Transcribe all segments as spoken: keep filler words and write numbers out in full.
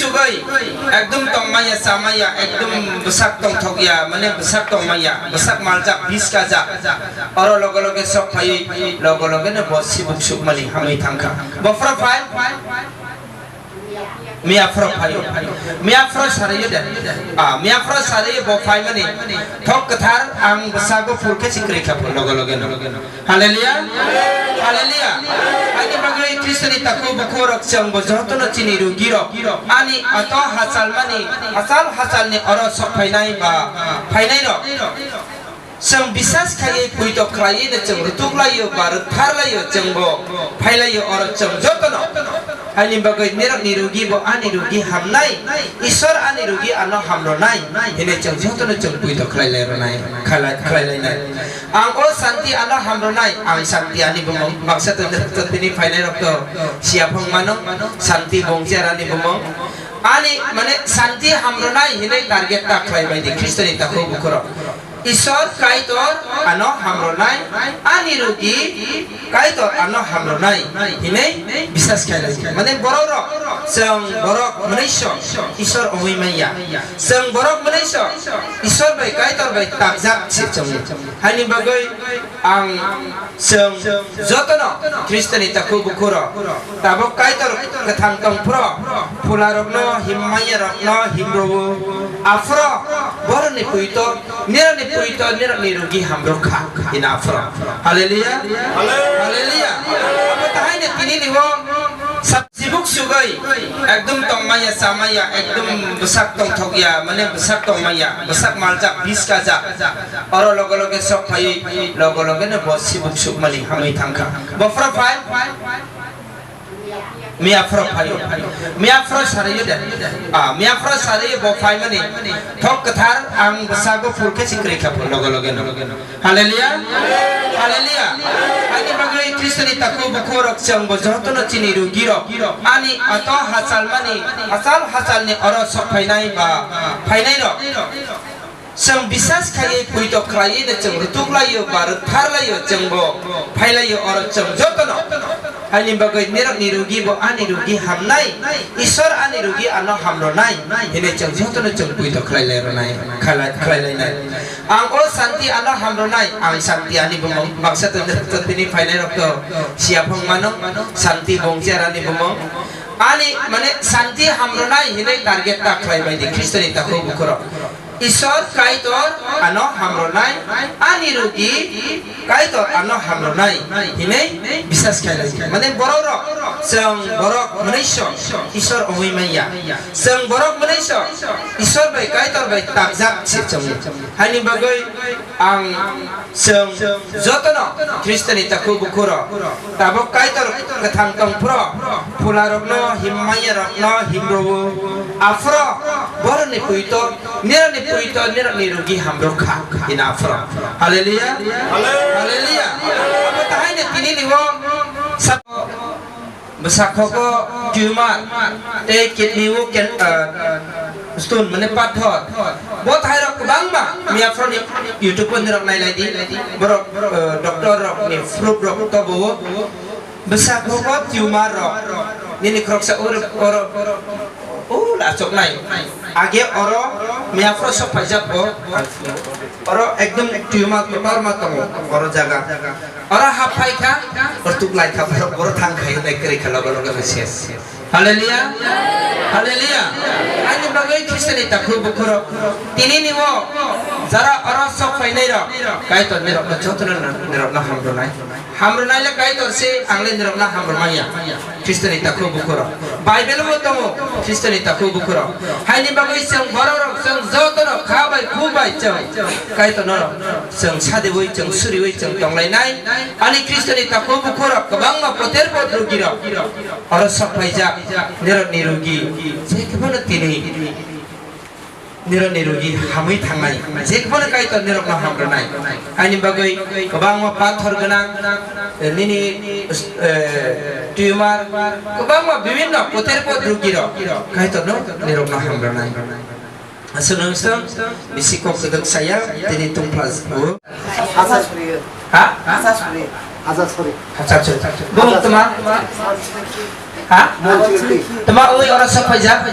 Sugoi, ekdom tongmaya, chamaya, ekdom bwsak tongthokya, mane bwsak tongmaya, bwsak maljak, bis kajak. Oro loge loge sok phaiwi, loge loge no bo sibuk sukmani hamwi thangkha. Bo phro phai? Miya phro phaio. Miya phro saraio de. Ah, miya phro saraio bo phaimani. Thok kwthar ang bwsago phurkhe si kwrwi kha phro loge loge no. Haleluya. Haleluya. Ani bagwi Khristoni takhuk bukhuk rok chwng bo jotono chini rugi rok. Ani ato hachal mani, hachal hachal ni oro sok phainai ba phainai rok. Chwng bisas khaiwi puito khlaiwi no chwng rutuk laio ba rwthar laio chwng bo phai laio oro chwng jotono. Ani bagwi nirok ni rugi bo ani rugi hamnai, Isor ani rugi ano hamronai, hinwi chwng jotono chwng puito khlai lai ronai, khlai, khlai lainai. Ang o santi ano hamronai, ang santi ani bumung, baksa to to tini phainai rok to siya phang mano, santi bongchi arani bumung. Ani mane santi hamronai hinwi target ta khlai bai di Khristoni takhuk bukhuk rok. Isor Kaitor ano hamronai, ani rugi Kaitor ano hamronai hinwi bisas khailai. Mane borok rok, chwng borok mwnwiso Isor ongwi manya. Chwng borok mwnwiso Isor bai Kaitor bai takjak se chwng. Haini bagwi ang chwng jotono Khristoni takhuk bukhuk rok tabok Kaitor kwthang tong phro, phularokno, himmaya rokno himrwo. Aphro boroni puito, nirani puito, nirani rugi hamrwkha. Ina aphro. Haleluya. Haleluya. Abo tahaino tini nibo sa-, sibuk sugoi, ekdom tongmaya, chamaya, ekdom bwsak tongthokya, mane bwsak tongmaya, bwsak maljak, bis kajak. Oro loge loge sok phaiwi, loge loge no bo sibuk sukmani hamwi thangkha. Bo phro phai? Miya phro phaio. Miya phro saraio de. Ah, miya phro saraio bo phaimani. Thok kwthar ang bwsago phurkhe si kwrwi kha phro loge loge no. Haleluya. Haleluya. Ani bagwi Khristoni takhuk bukhuk rok chwng bo jotono chini rugi rok. Ani ato hachal mani, hachal hachal ni oro sok phainai ba phainai rok. Chwng bisas khaiwi puito khlaiwi no chwng rutuk laio ba rwthar laio chwng bo phai laio oro chwng jotono. Ani bagwi nirok ni rugi bo ani rugi hamnai, Isor ani rugi ano hamronai, hinwi chwng jotono chwng puito khlai lai ronai, khlai, khlai lainai. Ang o santi ano hamronai, ang santi ani bumung, baksa to to tini phainai rok to siya phang mano, santi bongchi arani bumung. Ani mane santi hamronai hinwi target ta khlai bai di Khristoni takhuk bukhuk rok. Isor Kaitor ano hamronai, ani rugi Kaitor ano hamronai hinwi bisas khailai. Mane borok rok, chwng borok mwnwiso Isor ongwi manya. Chwng borok mwnwiso Isor bai Kaitor bai takjak se chwng. Haini bagwi ang chwng jotono Khristoni takhuk bukhuk rok tabok Kaitor kwthang tong phro, phularokno, himmaya rokno himrwo. Aphro boroni puito, nirani puito, nirani rugi hamrwkha. Ina aphro. Haleluya. Haleluya. Abo tahaino tini nibo sa- Bwsakhogo tumor tei kidney o can-, ah, stone mane pathor. Bo thairok kwbangma miyaphorni YouTube o nirok nailai di. Borok, ah, doctor rokni proof rok tobo. Bwsakhogo tumor rok. Nini khoroksa oro, oro, oro achuknai. Age oro miyaphoro sok phaijak bo. Oro ekdom tumor kotorma tongo oro jaga. Oro hap phai kha, oro tuk lai kha, borok, borok thang khai nai kwrwi kha, logo logo no ses. Haleluya. Haleluya. Ani bagwi Khristoni takhuk bukhuk rok. Tini ni o jara oro sok phainai rok, Kaitor nirok no jotono nirok no hamrwnai. Hamrwnai le Kaitor se, ang le nirok no hamrwmaya. Khristoni takhuk bukhuk rok. Bible o tongo Khristoni takhuk bukhuk rok. Haini bagwi chwng borok rok chwng joto no kha bai khu bai chwng Kaitor no chwng sadiwi chwng suriwi chwng tonglainai. Ani Khristoni takhuk bukhuk rok kwbangma poter pot rugi rok. Oro sok phaijak nirok ni rugi. Je kwbano tini nirok ni rugi hamwi thangnai, je kwbano Kaitor nirok no hamrwnai. Ani bagwi kwbangma pathor gwnang, nini, eh, tumor, kwbangma bibhinno poter pot rugi rok Kaitor no nirok no hamrwnai. Aswk nung sung bisi kok kwdwk saya tini tungphla o. Asa suri. Ha? Asa suri. Asa suri. Asa suri. Bung tuma? Ha? Tama oi ora sa paija.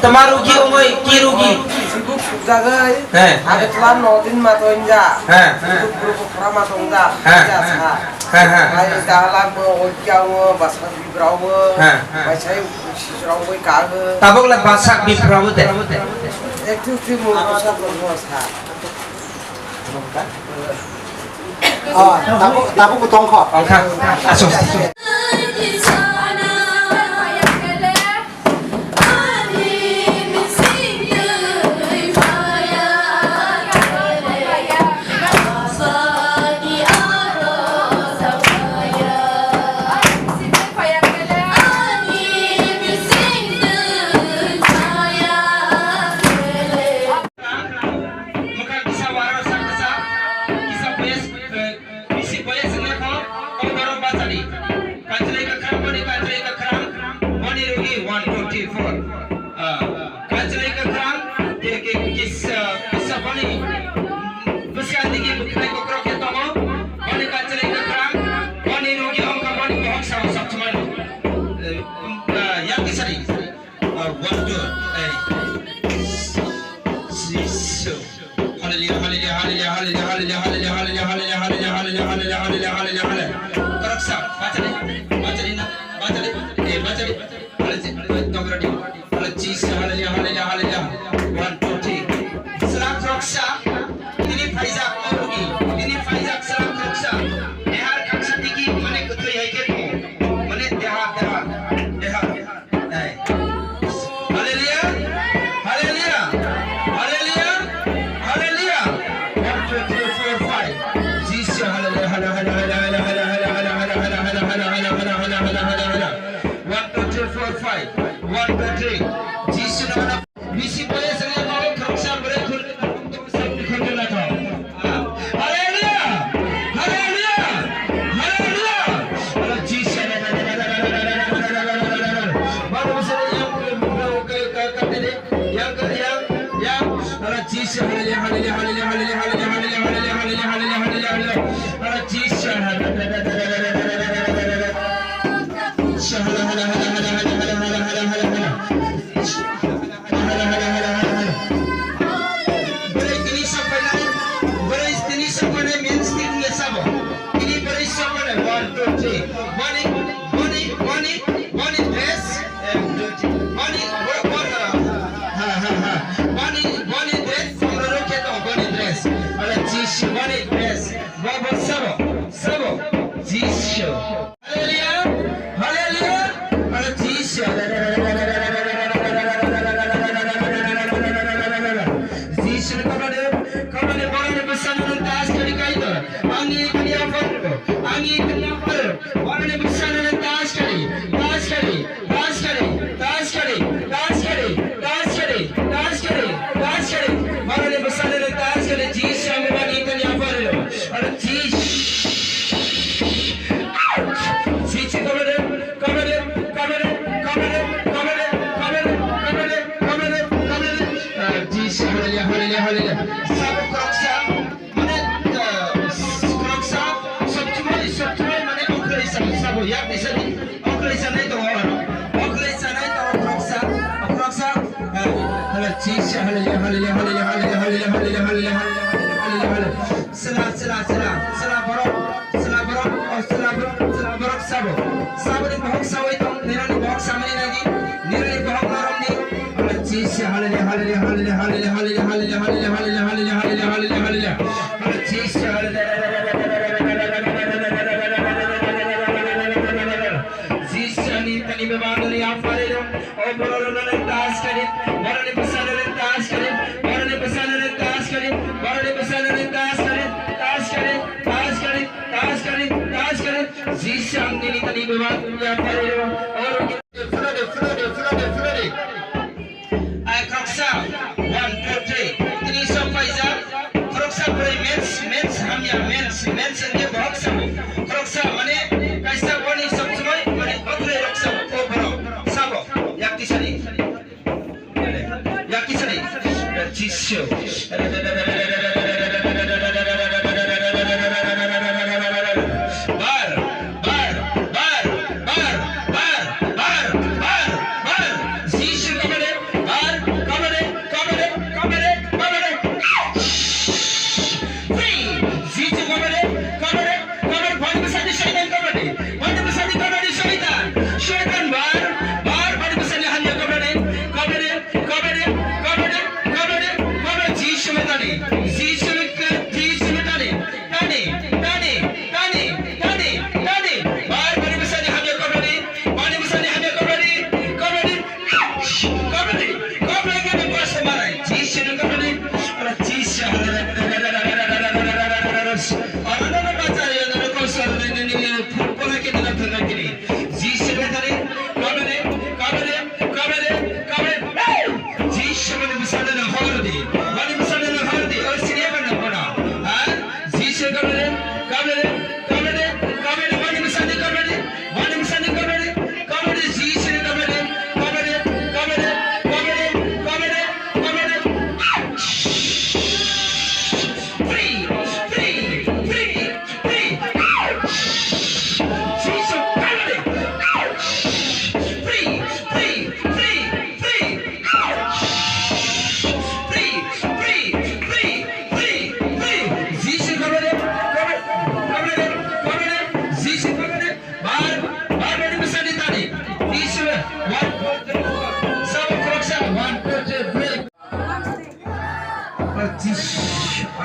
Tama rugi ongoi ki rugi. Sibuk sukjagoi. He. Age tlam no din ma tonja. He. Sibuk buru bukra ma tonja. He. Ja sa. He, he. Ai dalam bo oi kya wo basa bibrao wo. He, he. Mai sai sisrao wo ka wo. Tabok la basa bibrao wo de. Ek tu tu mo sa ko sa. Ah, tabuk, tabuk bo tongkho. Tongkha. Asung. Mwkhang kisa waro sak kisa, kisa boyes, eh, bisi boyes wngya kho, o borok bachadi. Kanchwlwi kwkhwrang, boni kanchwlwi kwkhwrang, boni rugi one, two, three, four. Ah, kanchwlwi kwkhwrang, ke, ke, kisa, kisa boni bwskango digi bwkhwnai kokrok khe tongo, boni kanchwlwi kwkhwrang, boni rugi wngkha, boni bohok sao sab chumano. Eh, ah, yang kisari. Uh, one, two, hey. Jisu. Hallelujah, hallelujah, hallelujah. Koroksa, bachari, bachari na, bachari, eh, bachari. Hallelujah, hallelujah, hallelujah. One, two, three. Sela koroksa, tini phaijak, o rugi, tini phaijak sela koroksa. Dehar kaksa tiki, mane kwthwi hai khe tongo. Mane dehar, dehar, dehar. Hey. Hallelujah. Hallelujah. Hallelujah. Hallelujah. One, two, three, four, five. Jisu, hallelujah, hallelujah, hallelujah. One, two, three, four, five. One, two, three. Jisu, na, na. Bisi boya sangya bawa khoroksa bwrwi khun. Hallelujah! Hallelujah! Hallelujah! Hallelujah! Baru bisa yang, yang, yang, yang, hallelujah, hallelujah, hallelujah. Hallelujah! Hallelujah! Hallelujah! Hallelujah! Hallelujah! Hallelujah! Hallelujah! Bwrwi tini sokphainai, bwrwi tini sokphainai means tini wngya sabo. Tini bwrwi sokphainai, one, two, three. Boni, boni, boni, boni dress, em, boni, bo-, bo-, ha, ha, ha. Boni, boni dress, amrok khe tongo boni dress. Ala Jisu boni dress. Bo, bo sabo, sabo, Jisu. Hallelujah! Hallelujah! Hallelujah! Jisu. Jisu ni kamane, kamane boroni bwsano nang tas kari kaitor. Angni kani afar, angni kani afar. Boroni bwsano nang tas kari, tas kari, tas kari, tas kari, tas kari, tas kari, tas kari, tas kari. Boroni bwsano nang tas kari. Jisu angni kani afar. Aro Jisu. Jisu, come on, come on, come on. Ah, Jisu, hallelujah, hallelujah, hallelujah. Sabo khoroksa, mane, ah, khoroksa, sobchumai, sobchumai, mane, okhrai sa-, sabo, yak ni sadi, okhrai sanai tongo aro. Okhrai sanai tongo khoroksa, khoroksa, ah, hallelujah, Jisu, hallelujah, hallelujah. Sela, sela, sela, sela borok, sela borok, oh, sela borok, sela borok sabo. Saboni bohok sawi tong, nironi bohok samani nagi, nironi bohok noromni. Ala Jisu, hallelujah, hallelujah. Ala Jisu, hallelujah. Jisu ani tani bebandani afarelo. O borok rok nang tas kari, borok ni bwsa nang tas kari, borok ni bwsa nang tas kari, borok ni bwsa nang tas kari, tas kari, tas kari, tas kari, tas kari. Jisu ang nini tani bebak ya pari ro. O rok ni flood, flood, flood, flood. Ai khoroksa, one, two, three. Tini sok paijak. Khoroksa bwrwi mens, mens hamya, mens, mens hwnkhe borok sabo. Khoroksa mane kaisa boni sok chumai, mane bathrai rok sabo, o borok sabo, yak tisani. Yak tisani. Jisu. Bar, bar, bar.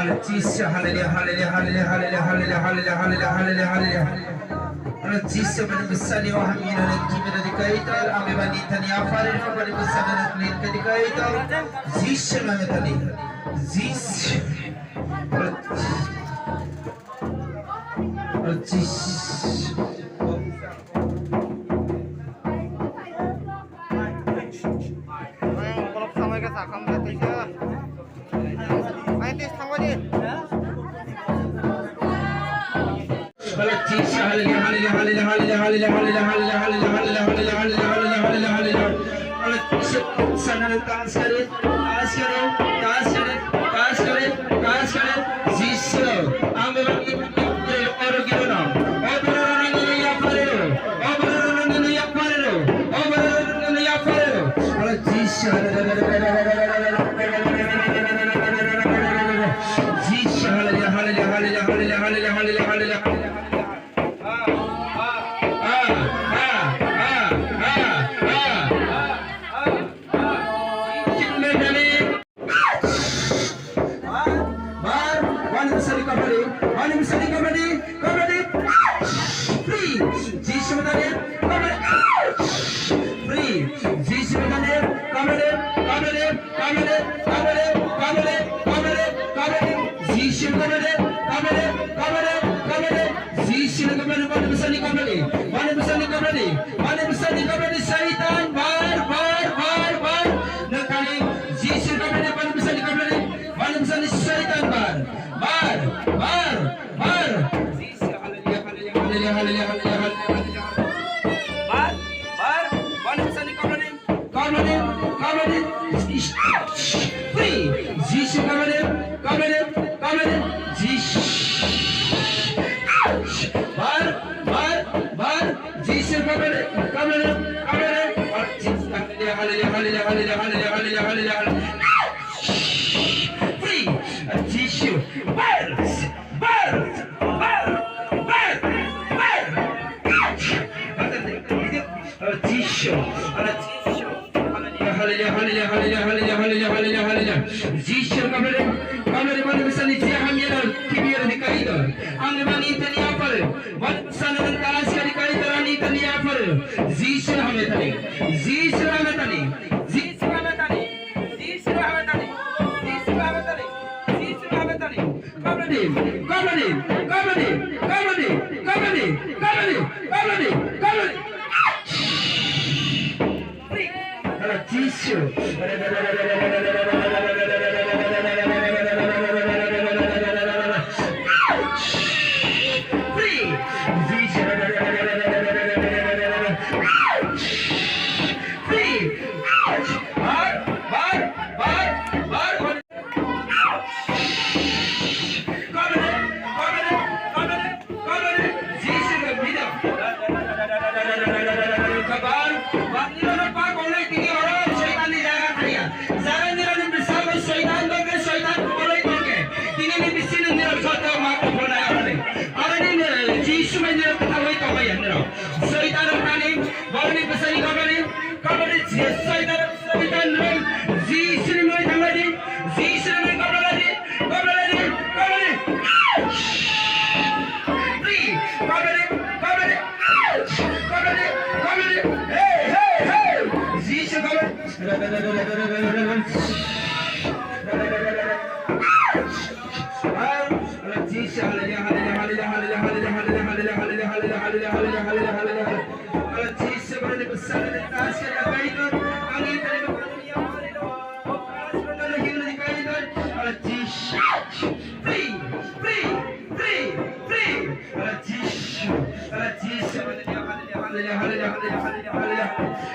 Jisho, hallelujah, hallelujah, hallelujah. Hallelujah, Jisho, bani bwsani o hamya no kibira di kaitor, ami bani thani afari ro, bani bwsani no kibira di kaitor. Jisho nang thani. Jisho. Jisho. Jisho, ang Bar, bar, bani bwsani kabadi, bani bwsani kabadi, kabadi, free, Jisho bwsani kabadi, free, Jisho bwsani kabadi, kabadi, kabadi, Jisho kabadi, kabadi, kabadi, kabadi, Jisho kabadi, bani bwsani kabadi, bani bwsani kabadi, bani bwsani kabadi, Saitan, bar, bar, bar, bar, nangkani, Jisho kabadi, bani bwsani kabadi, bani bwsani Saitan bar, bar, bar, bar. Hallelujah, hallelujah, hallelujah, hallelujah, hallelujah. Bar, bar, bani bwsani kabadi, kabadi, kabadi. Free. Jisho kabadi, kabadi, kabadi. Jisho. Bar, bar, bar. Jisho kabadi, kabadi, kabadi. Hallelujah, hallelujah, hallelujah. Free. Jisho. Bar, bar, bar, bar, bar. Jisho. Hallelujah, hallelujah, hallelujah. Jisho kabadi, kabadi, bani bwsani je hamya no kibira di kaitor. Ang bani thani afari. Bani bwsani nang taras kari kaitor ani thani afari. Jisho hamya thani. Jisho hamya thani. Jisho hamya thani. Jisho hamya thani. Jisho hamya thani. Jisho hamya thani. Kabadi, kabadi, kabadi. Free. Ala Jisho. Free. Jisho. Free. Bar, bar, bar, bar. Kabadi, kabadi, kabadi, kabadi. Jisho kabadi. Kabar, bangni rok pa kolai tini oro Soitan ni jaga thaya. Jara nirani bisalo Soitan tongke, Soitan kolai tongke. Tini ni bisini nirok soto ma ko phone ayamani. Arani nirok Jisho mai nirok kawai tongmaya nirok. Soitan rok tani, boroni bisani kabadi, kabadi Jisho Soitan rok, Soitan rok, Jisho ni mai thangladi, Jisho ni mai kabaladi, kabaladi, kabaladi. Free, kabaladi, kabaladi, kabaladi, kabaladi. Hey, hey, hey. Jisho kabaladi. Free, free, free, free. Hallelujah, hallelujah, hallelujah.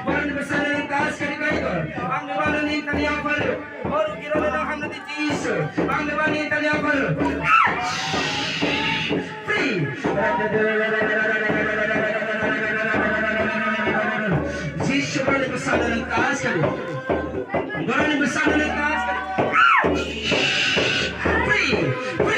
Boroni bwsani nang taras kari kaitor. Ang bani thani afari. Boru kirana nang hamna di Jisho. Ang bani thani afari. Free. Jisho boroni bwsani nang taras kari. Boroni bwsani nang taras kari. Free. Free.